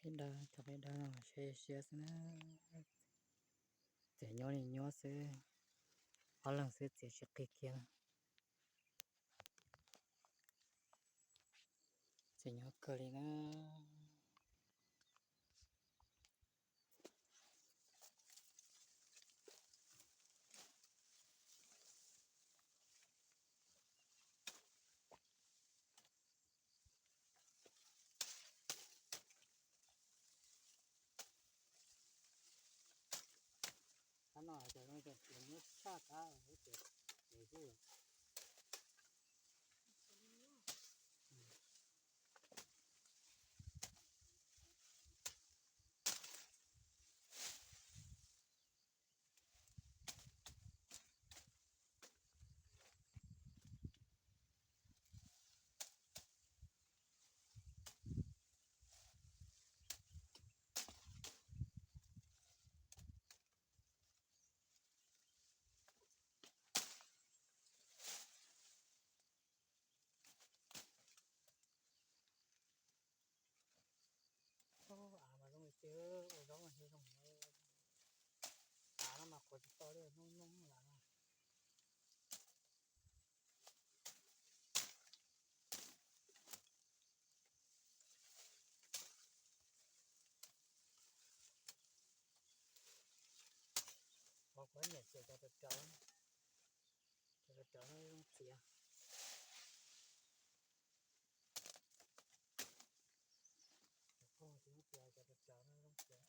Peb daw, cov peb daw no los siab siab xwb na. Txiav nyuaj li nyuaj xwb, ob leeg xwb txiav tsis qig kiag. Txiav nyuaj kawg li na. Qab no ces txiav nyuaj tshaj qab ces xwb. Av mas zoo li ces ua zaub mas thiaj zoo. Av no mas qhuav tsis tau li, noob noob lawm na. Qhov kuv nyiam txiav cov rawv rawv, cov rawv rawv no zoo txiav. Cov phooj ywg txiav cov rawv rawv no zoo txiav.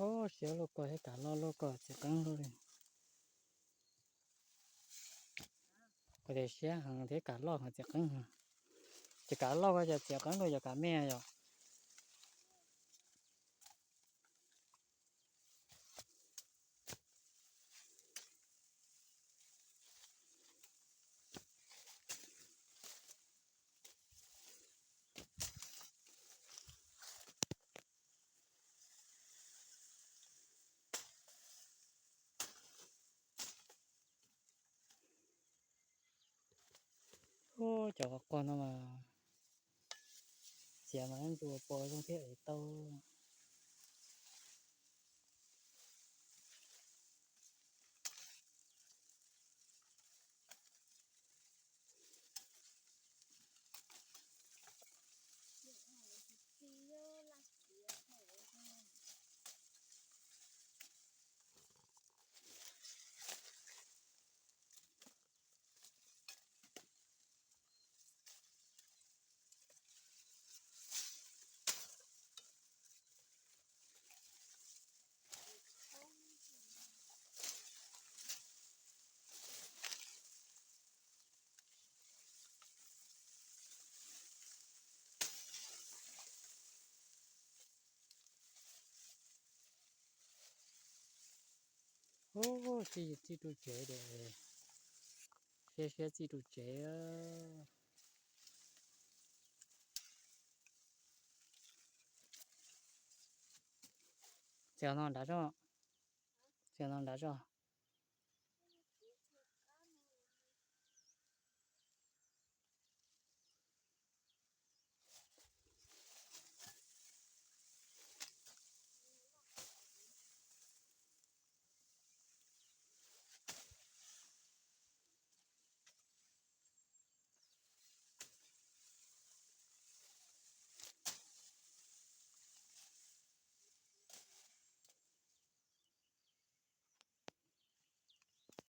Ub, siab luaj ko thiab, kam loj luaj ko txiv qeeb luaj li. Kuv tias siab heev thiab kam loj heev txiv qeeb. Ces kam loj ko ces txiv qeeb luaj yog kam me yom. Ub, cov quag no mas txiav mas ntsuas pos zoo thiab es tau. Ub, txij txij ru tsev es, siab siab txij ru tsev. Txiav no nrad zog, txiav no nrad zog.